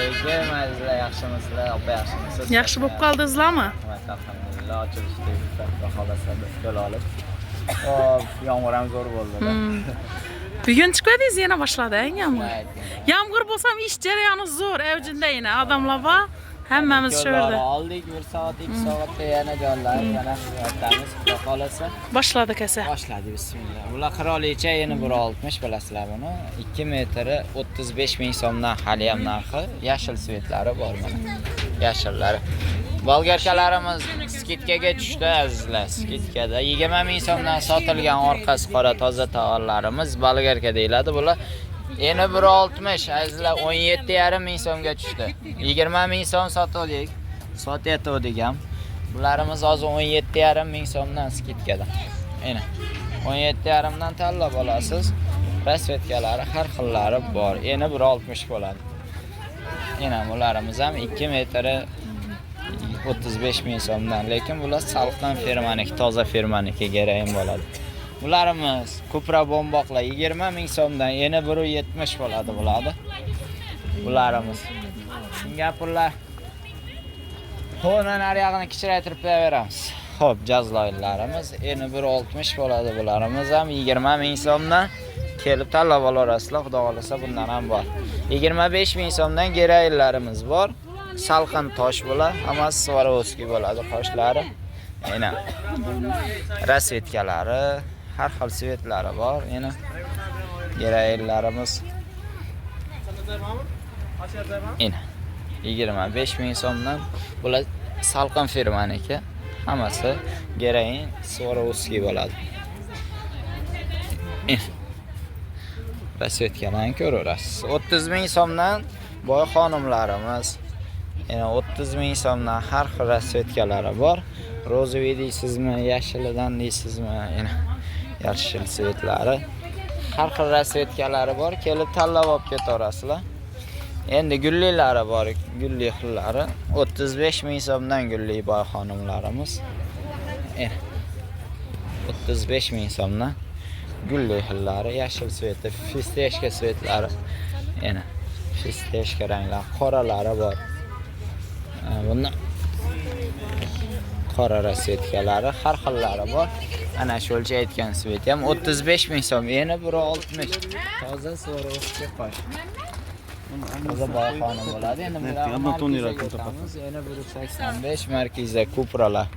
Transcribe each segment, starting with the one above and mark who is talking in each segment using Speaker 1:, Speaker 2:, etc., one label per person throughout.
Speaker 1: Alaykum azizlar, yaxshimisizlar? Opa, yaxshimisiz?
Speaker 2: Yaxshi bo'lib qoldingizlarmi?
Speaker 1: Rahmat, alhamdulillah, ochilishda xudo xohlasa biz ko'l olib. Hop, yomg'ir ham zo'r bo'ldi.
Speaker 2: Bugun chiqmadingiz, yana boshladi, a, yomg'ir. Yomg'ir bo'lsam ish jarayoni zo'r, avjinda yana odamlar bor. Hammamiz shu yerda.
Speaker 1: Oldik 1 soat, 2 soatda yana jonlanib, yana xizmatdamiz, xudo xohlasa.
Speaker 2: Boshladik esa.
Speaker 1: Boshladi, bismillah. Bular qirolicha yana 1.60 bilasizlar buni. 2 metri 35 ming so'mdan hali ham narxi. Yashil svetlari bor mana. Yashillari. Bolgarkalarimiz skidkaga tushdi azizlar, skidkada 20 ming so'mdan sotilgan orqasi qora toza tovarlarimiz bolgarka deyiladi bular. Eni 1.60 azizlar, 17,5 ming so'mga tushdi. 20 ming so'm sotuvdik. Sotayotgandik ham. Bularimiz hozir 17,5 ming so'mdan skidkada. Eni 17,5 dan tanlab olasiz. Rasvetkalari har xillari bor. Eni 1.60 bo'ladi. Ena bularimiz ham 2 metri 35 ming so'mdan, lekin bular salqin firmaniki, toza firmaniki gerayin bo'ladi. Bularimiz kupra bomboqlar 20 ming so'mdan, eni 1.70 bo'ladi bularni. Bularimiz Singapurlar. Ho'p, nariyog'ini kichraytirib qo'yaveramiz. Xo'p, jazloylarimiz eni 1.60 bo'ladi bularimiz ham 20 ming so'mdan kelib tanlab olaverasizlar, xudo xohlasa bundan ham bor. 25 ming so'mdan geraylarimiz bor. Salqin tosh bular, hammasi Swarovski bo'ladi toshlari. Yana rasvetkalari, har xil svetlari bor. Yana geraylarimiz. Yana 25 ming so'mdan bular salqin firmaniki. Hammasi gerayin Swarovski bo'ladi. Rasvetkalarni ko'raverasiz. 30 ming so'mdan boy xonimlarimiz. Yana 30 ming so'mdan har xil rasvetkalari bor. Rozoviy deysizmi, yashilidan deysizmi, yana yashil svetlari. Har xil rasvetkalari bor, kelib tanlab olib ketaverasizlar. Endi gullilari bor, gulli xillari 35 ming so'mdan gulli boy xonimlarimiz. Yana 35 ming so'mdan gulli xillari, yashil sveti, fisteshka svetlari. Yana fisteshka ranglar, qoralari bor. Bunda qora rasvetkalari, har xillari bor. Ana shu o'lcha aytgan svet ham 35 ming so'm, yana 1.60. Toza Swarovski qosh. Toza boy xonim bo'ladi. Endi bular Markizaga o'tamiz. Yana 1.85 Markiza Kupralar.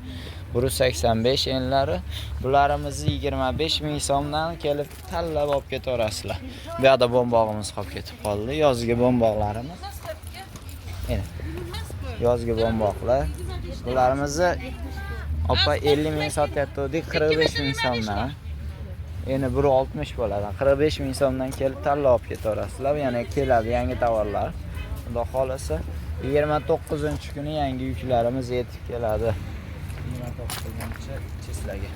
Speaker 1: 1.85 enlari. Bularimizni 25 ming so'mdan kelib tanlab olib ketaverasizlar. Bu yoqda bombog'imiz qolib ketib qoldi. Yozgi bomboqlarimiz. Endi yozgi bomboqlar. Bularimizni opa 50 ming sotyaptik, 45 ming so'mdan. Endi 1.60 bo'ladi. 45 ming so'mdan kelib tanlab olib ketaverasizlar. Yana keladi yangi tovarlar. Xudo xohlasa 29-kuni yangi yuklarimiz yetib keladi. 29-chislaga.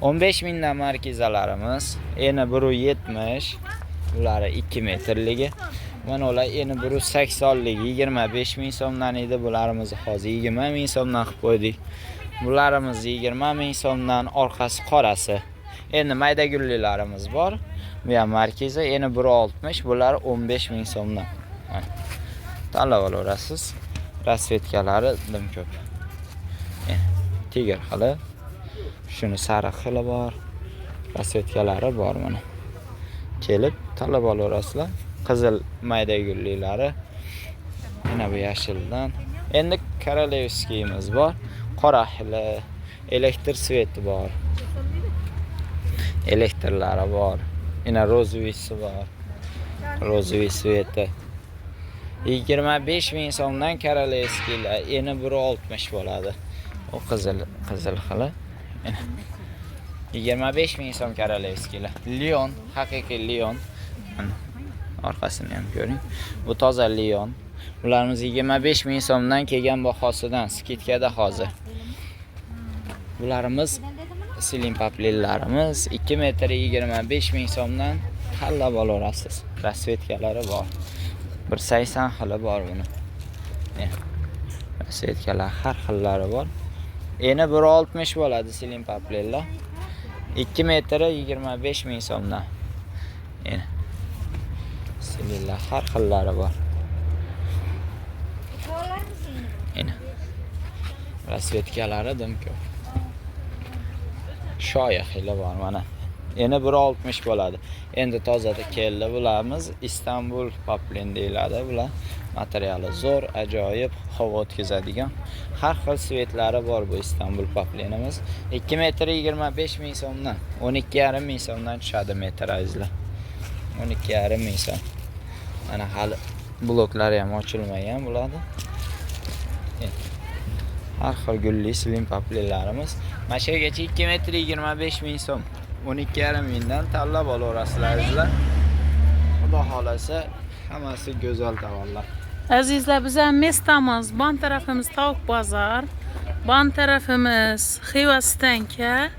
Speaker 1: 15 mingdan markizalarimiz, eni 1.70, ular 2 metrligi. Mana ular eni 1.80ligi 25 ming so'mdan edi. Bularimizni hozir 20 ming so'mdan qilib qo'ydik. Bularimiz 20 ming so'mdan, orqasi qorasi. Endi mayda gullilarimiz bor. Bu ham markiza, eni 1.60, bular 15 ming so'mdan. Tanlab olaverasiz. Rasvetkalari dim ko'p. Tiger xili. Shuni sariq xili bor. Rasvetkalari bor mana. Kelib tanlab olaverasizlar. Qizil mayda gullilari. Mana bu yashildan. Endi korolevskiyimiz bor. Qora xili, elektr sveti bor. Elektrlari bor. Yana rozovisi bor. Rozoviy sveti. 25 ming so'mdan korolevskiylar, eni 1.60 bo'ladi. O qizil, qizil xili. 25 ming so'm korolevskiylar. Leon, haqiqiy Leon. Mana orqasini ham ko'ring. Bu toza Leon. Bularimiz 25 ming so'mdan kelgan bahosidan skidkada hozir. Bularimiz silim paplinlarimiz 2 metr 25 ming so'mdan tanlab olaverasiz. Rasvetkalari bor. 1.80 xili bor buni. Rasvetkalar har xillari bor. Eni 1.60 bo'ladi silim paplinlar. 2 metri 25 ming so'mdan. Eni. Silinlar har xillari bor. Ena. Rasvetkalari dim ko'p. Shoya xili bor mana. Endi 1.60 bo'ladi. Endi tozada keldi bularimiz. Istanbul poplin deyiladi bular. Materiali zo'r, ajoyib, havo o'tkazadigan. Har xil svetlari bor bu Istanbul poplinimiz. 2 metr 25 ming so'mdan, 12,5 ming so'mdan tushadi metr azizlar. 12,5 ming so'm. Mana hali bloklari ham ochilmagan bularni. Har xil gulli slim poplinlarimiz. Mana shu yergacha 2 metr 25 ming so'm. 12,5 mingdan tanlab olaverasizlar azizlar. Xudo xolasa hammasi go'zal tovarlar.
Speaker 2: Azizlar, biz ham mestamiz. Ban tarafimiz Tovuq bozor. Ban tarafimiz Xiva Stanka.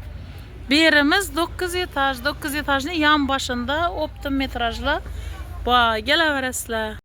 Speaker 2: Birimiz 9 etaj, 9 etajning yan boshida optim metrajlar. Bor, kelaverasizlar.